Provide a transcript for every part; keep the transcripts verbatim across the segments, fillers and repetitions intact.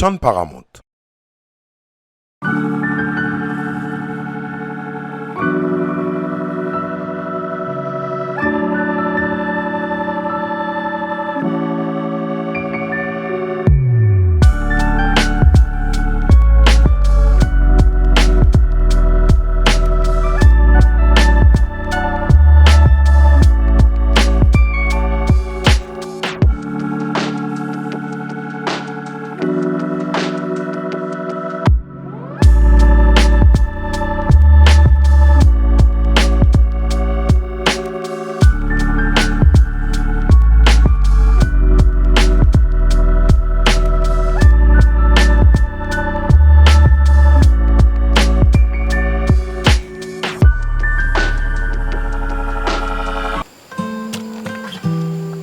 tann Paramount.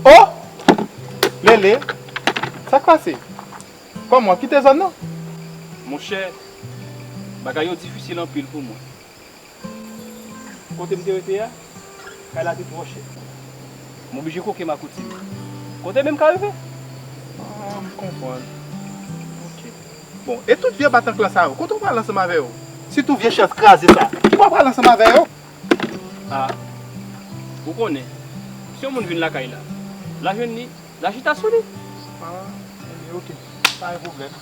Oh! Lele, sa k pase? Kòman, w ap kite zòn nan? Monchè, bagay yo difisil anpil pou mwen. Kote m te rete a, kay la te twò chè. M oblije koke m ak Otim. Kote menm ka rive? Ah, m konprann. Ok. Bon, e tout vye batank lan sa yo, kote w pral ansanm avè yo? Sitou vye chèz kraze sa. Ki bò w pral ansanm avè yo? Ah, ou konnen, si yon moun vin lakay la, l a jwenn li, l a chita sou li. Ah, ebyen, ok. Pa gen pwoblèm.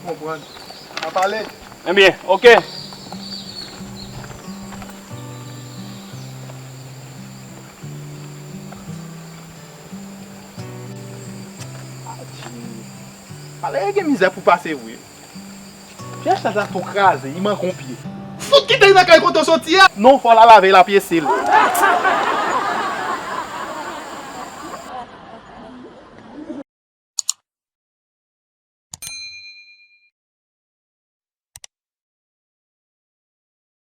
Konprann. N a pale. Ebyen, ok. Adje. Pale gen mizè pou pase vre. Pyès la sa tou kraze, li manke yon pye. Fout kite l nan kay kote w soti a! Non, fò w al lave l apyese l.